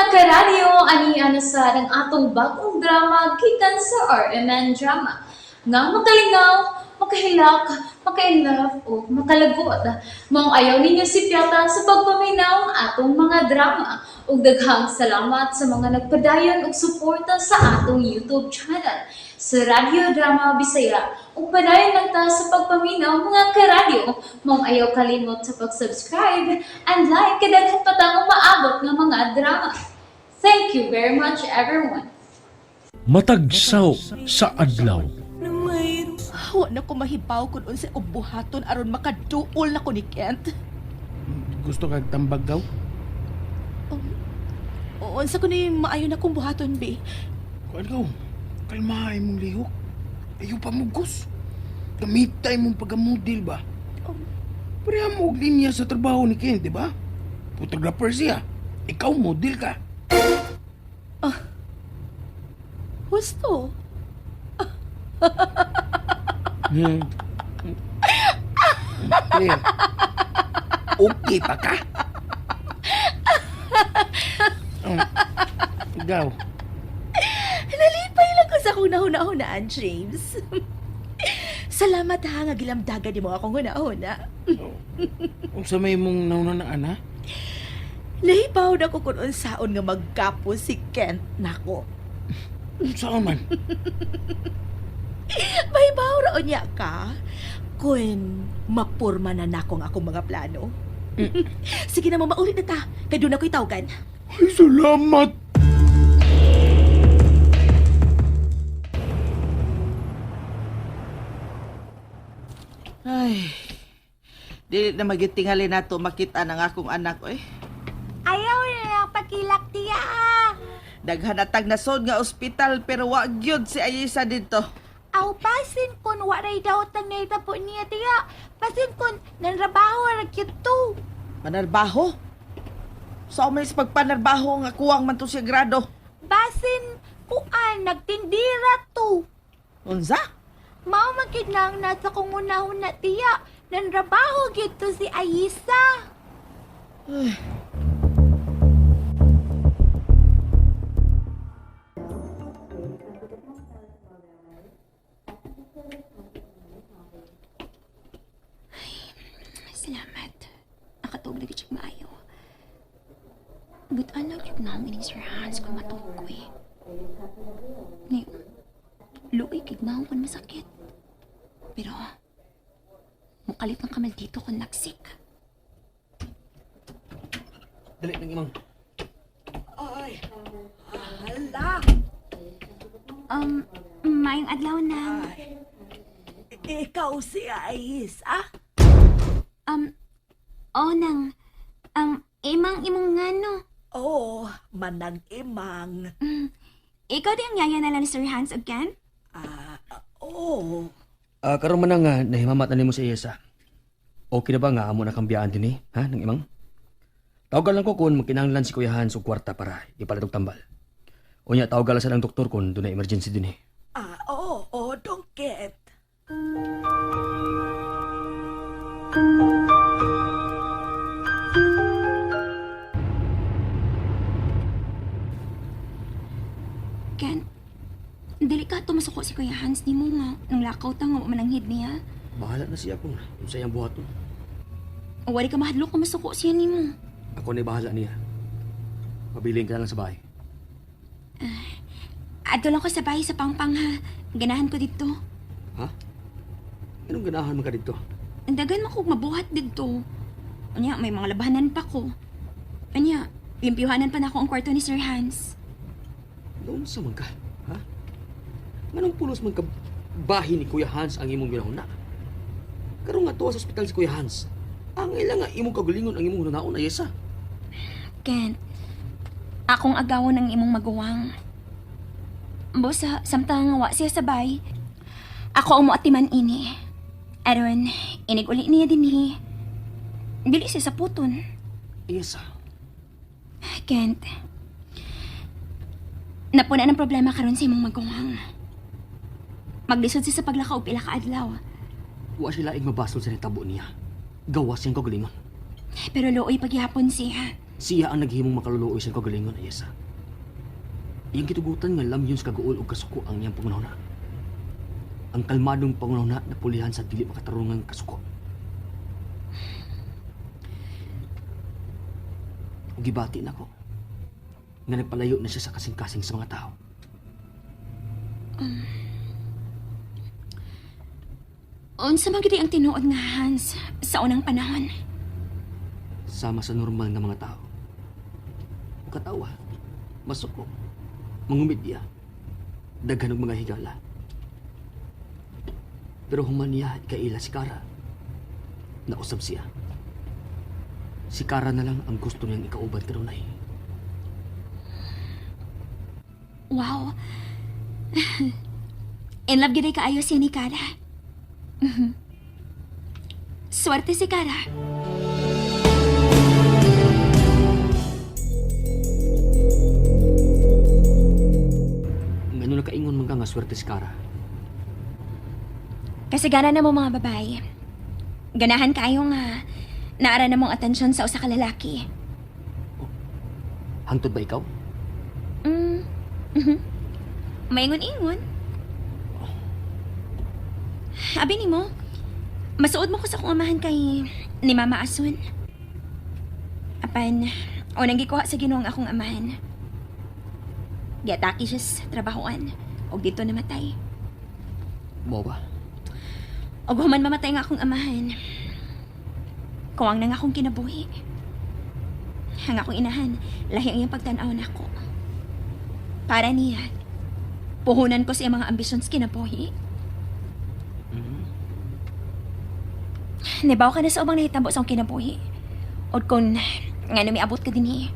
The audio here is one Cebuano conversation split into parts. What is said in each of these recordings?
Karadyo, ani ana sa ang atong bagong drama gikan sa RMN Drama. Nga makalingaw, makahilak, makainlove o makalagot. Maong ayaw ninyo sipyata sa pagpaminaw ang atong mga drama. Ug daghang salamat sa mga nagpadayon og suporta sa atong YouTube channel sa Radyo Drama Bisaya. Ug padayon lang ta sa pagpaminaw, mga karadyo. Maong ayaw kalimot sa pag-subscribe and like kay daghan pa tang umaabot nga mga drama. Thank you very much, everyone. Matag saw sa adlaw. Wa na ko mahibaw kung unsay akong buhaton aron makaduol na ko ni Kent. Gusto kag tambag gaw? Unsa ko ni maayo na kong buhaton, be? Kuan gaw. Kalma imong lihok. Ayo pa mugos. Gamita imong pagamodel ba? Pareha mo og linya sa trabaho ni Ken, di ba? Photographer siya. Ikaw model ka. Husto. Claire. Okay pa ka? Gaw. Nalipay lang ko sa akong nahuna-hunaan, James. Salamat ha nga gilamdagan nimo akong hunahuna. Unsa may imong naunanaan ha? Nahibaw na ko kung unsaon nga magkapo si Kent nako. Unsaon man? Mahibaw ra unya ka kun mapurma na nako ang akong mga plano. Sige na mo, maulit na ta. Kay doon ako'y tawgan. Ay, salamat! Ay, dili na magitingali nato makita ng akong anak, oy. Ayaw na lang pagkilak tiya. Daghan na tag nasod nga ospital pero wa gyud si Ayesa didto. Aw pasin kun waray daw tang po niya tiya. Pasin kun nanrabaho ra gyud to. Manarbaho. Sa so, sa pagpanarbaho nga kuwang man to siya grado. Basin kuan nagtindira to. Unsa? Mao man gyud na ang nasa kong unahuna tiya. Nanrabaho gyud to si Ayisa. Salamat. Nakatog lagi siya maayo. But alam yung naong ining Sir Hans kung matug ko eh. Ngayon, luoy kig naong kung masakit. Pero, mukalit ng kamal dito kung nagsik. Dali nang imang. Ay, hala. Um, mayong adlaw na. Ikaw si Ayesa? Oh nang, imang imong ngano. Oo, manang imang. Ikaw di ang yaya na lang ni Sir Hans again? Ah, oo. Ah, karon man nga nahimamat na nimo si Iyesa. Okay na ba nga amo na kang biyaan din eh, ha, nang imang? Tawagan lang ko kung magkinahanglan si Kuya Hans og kwarta para ipalit og tambal. Unya tawagan lang sa ang doktor kung doon na emergency din eh. Ah, oo, oo, don't get. Ken, dili ka tumasuko si Kuya Hans nimo nga nang lakaw ta nga wa mananghid niya. Bahala na siya kung unsa iyang buhaton. Wali ka mahadlok nga masuko siya nimo. Ako na bahala niya. Pabilin ka na lang sa bahay. Adto lang ko sa bahay sa pangpang ha. Ganahan ko dito. Ha? Anong ganahan man ka dito? Ang dagan man kog mabuhat dito. Anya, may mga labanan pa ko. Anya, limpyuhanan pa na ako ang kwarto ni Sir Hans. Noon sa man ka, ha? Nganong pulos man ka bahin ni Kuya Hans ang imong ginahuna? Karon nga tuwa sa ospital si Kuya Hans. Ang ila nga imong kagalingon ang imong hunaon ay isa. Kent, akong agawon ang imong maguwang. Bosa, samtang wa siya sa bay, ako ang moatiman ini. Aron, inig uli niya dinhi. Dili siya sa puton. Isa. Kent, napuna ng problema karon sa imong maguwang. Maglisod siya sa paglakaw pila ka adlaw. Wa sila ing mabasol sa nitabo niya. Gawas siyang kagalingon. Pero looy paghihapon siya. Siya ang naghimong makaluluoy sa kagalingon, Ayesa. Iyang gitugutan nga lamyon sa kaguol og kasuko ang iyang pangunahuna. Ang kalmadong pangunahuna na pulihan sa dili makatarungang kasuko. Ug gibati nako nga nagpalayo na siya sa kasing-kasing sa mga tao. Unsa man gid ang tinuod nga Hans sa unang panahon? Sama sa normal nga mga tao. Katawa, masuko, mangumidya, daghan og mga higala. Pero human niya ikaila si Kara. Nausab siya. Si Kara na lang ang gusto niyang ikauban kanunay. Wow. In love gid kaayo siya ni Kara. Swerte si Kara. Ngano nakaingon man ka nga swerte si Kara? Kasi gana na mo mga babae. Ganahan kaayo nga naara na mong atensyon sa usa ka lalaki. Hangtod ba ikaw? Mhm. Maingon-ingon. Abi nimo, masuod mo ko sa akong amahan kay ni Mama Asun. Apan, unang gikuha sa Ginoo ang akong amahan. Giatake siya sa trabahoan og dito namatay. Mo ba? Og human mamatay nga akong amahan. Kuwang na nga akong kinabuhi. Ang akong inahan, lahi ang iyang pagtan-aw nako. Para niya, puhunan ko sa iyang mga ambisyon sa kinabuhi. Nibaw ka na sa ubang nahitabo sa akong kinabuhi. O kung nga miabot ka din eh.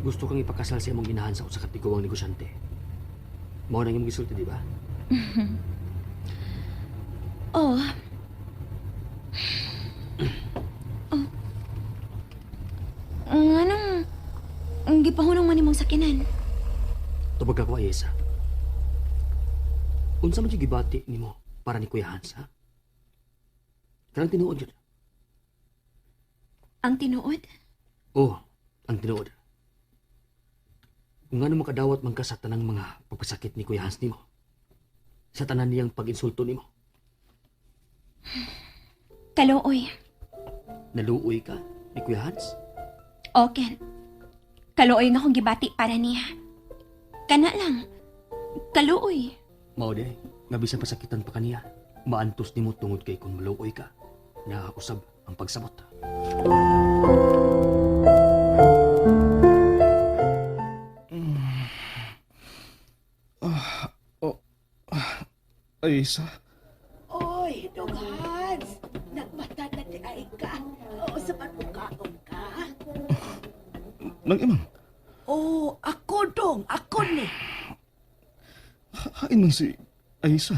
Gusto kang ipakasal sa imong inahan sa usa ka tiguang negosyante. Mao nang imong gisulti, di ba? Oh. Oh. Anong... Ang gipahunong man nimong sakinan? Tubag ako, Ayesa. Unsa man yung gibati nimo para ni Kuya Hans, ha? Kanang tinuod yun. Ang tinuod? Oh, ang tinuod. Kung ano makadawat man ka sa tanang mga pagpasakit ni Kuya Hans nimo. Sa tanan niyang pag-insulto nimo. Kaluoy. Naluoy ka ni Kuya Hans? Okay. Kaluoy nga akong gibati para niya. Kana lang. Kaluoy. Mao di, nga bisan pasakitan pa kaniya. Maantos nimo tungod kay kung maluoy ka, nakausab ang pagsabot. Ayesa, Oy, Dong Hans! Nagmata na di ay ka. Oo, sa kaon ka. nang imang, Oh, ako dong, ako ni. hain man si Ayesa.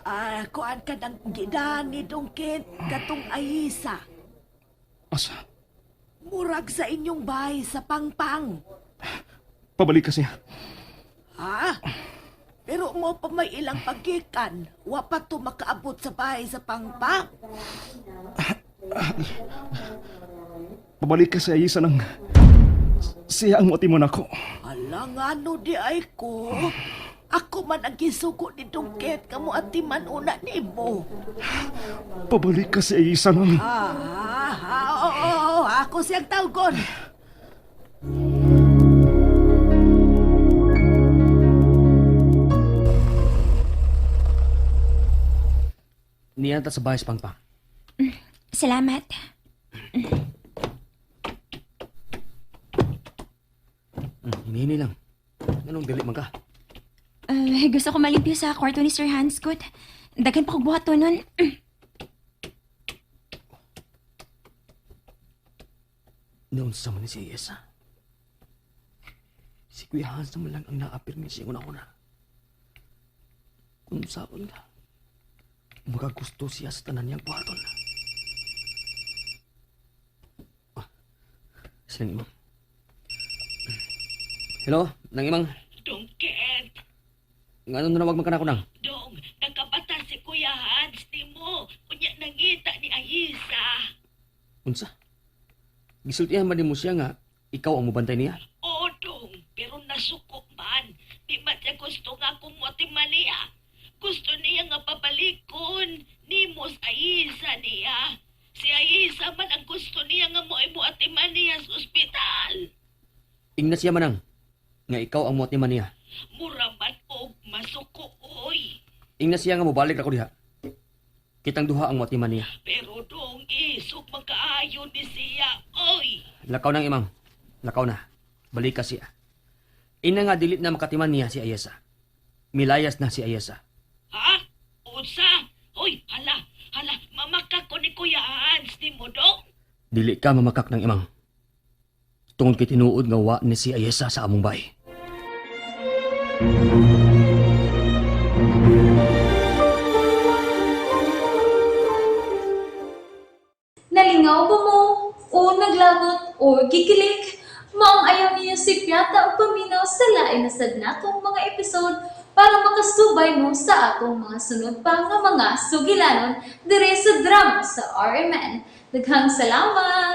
Ah, kuan ka ng gidani dong Kent, katong Ayisa. Asa, Murag sa inyong bahay sa Pangpang. pabalik ka siya. Ha? Pero mo pa may ilang pagkikan, wa pa to makaabot sa bahay sa Pangpang. Pabalik ka si Ayesa nang siya ang motimon ako. Ala nga no di ay ko. Ako man ang gisugo ni Dong Kent, kamo atiman una nimo. Pabalik ka si Ayesa nang Ah, ah, oo, oo, ako siyang tawgon. Niya ta sa bahay sa Pangpang. Salamat. Hinihini lang. Anong dali man ka? Gusto ko malimpyo sa kwarto ni Sir Hans Good. Daghan pa kog buhat to nun. Naunsa man ni si Ayesa. Si Kuya Hans naman lang ang naapirmi siya una-una. Kung saon ka, makagusto siya sa tanan niyang buhaton. Ah, silang imang. Hello, nang imang. Dong Kent, Ngano nanawag man ka na ako nang? dong, nagkabata si Kuya Hans nimo. Unya nangita ni Ayisa. Unsa? Gisultihan man nimo siya nga ikaw ang mubantay niya. Oo, dong. Pero nasuko man. Di man siya gusto nga akong motiman niya. Gusto niya nga pabalikon. Nimo sa Ayisa niya. Si Ayisa man ang gusto niya nga mo atiman niya sa ospital. Ingna siya manang nga ikaw ang moatiman niya. Mura man og masuko, oy. Ingna siya nga mobalik ako diha. Kitang duha ang moatiman niya. Pero dong, isog magkaayo ni siya, oy. Lakaw nang imang. Lakaw na. Balik ka siya. Ina nga dilit na makatiman niya si Ayesa. Milayas na si Ayesa. Ha? Unsa? Oy, hala, hala, mamaka ko ni Kuya Hans ni mo, dong. Dili ka mamakak ng imang. Tungod kay tinuod nga wa ni si Ayesa sa among bay. Nalingaw ba mo? O naglagot o gikilig? Maong ayaw niyo si Piata o paminaw sa lain na sad natong mga episode para makasubay mo sa atong mga sunod pa nga mga sugilanon dire sa drama sa RMN. Daghang salamat!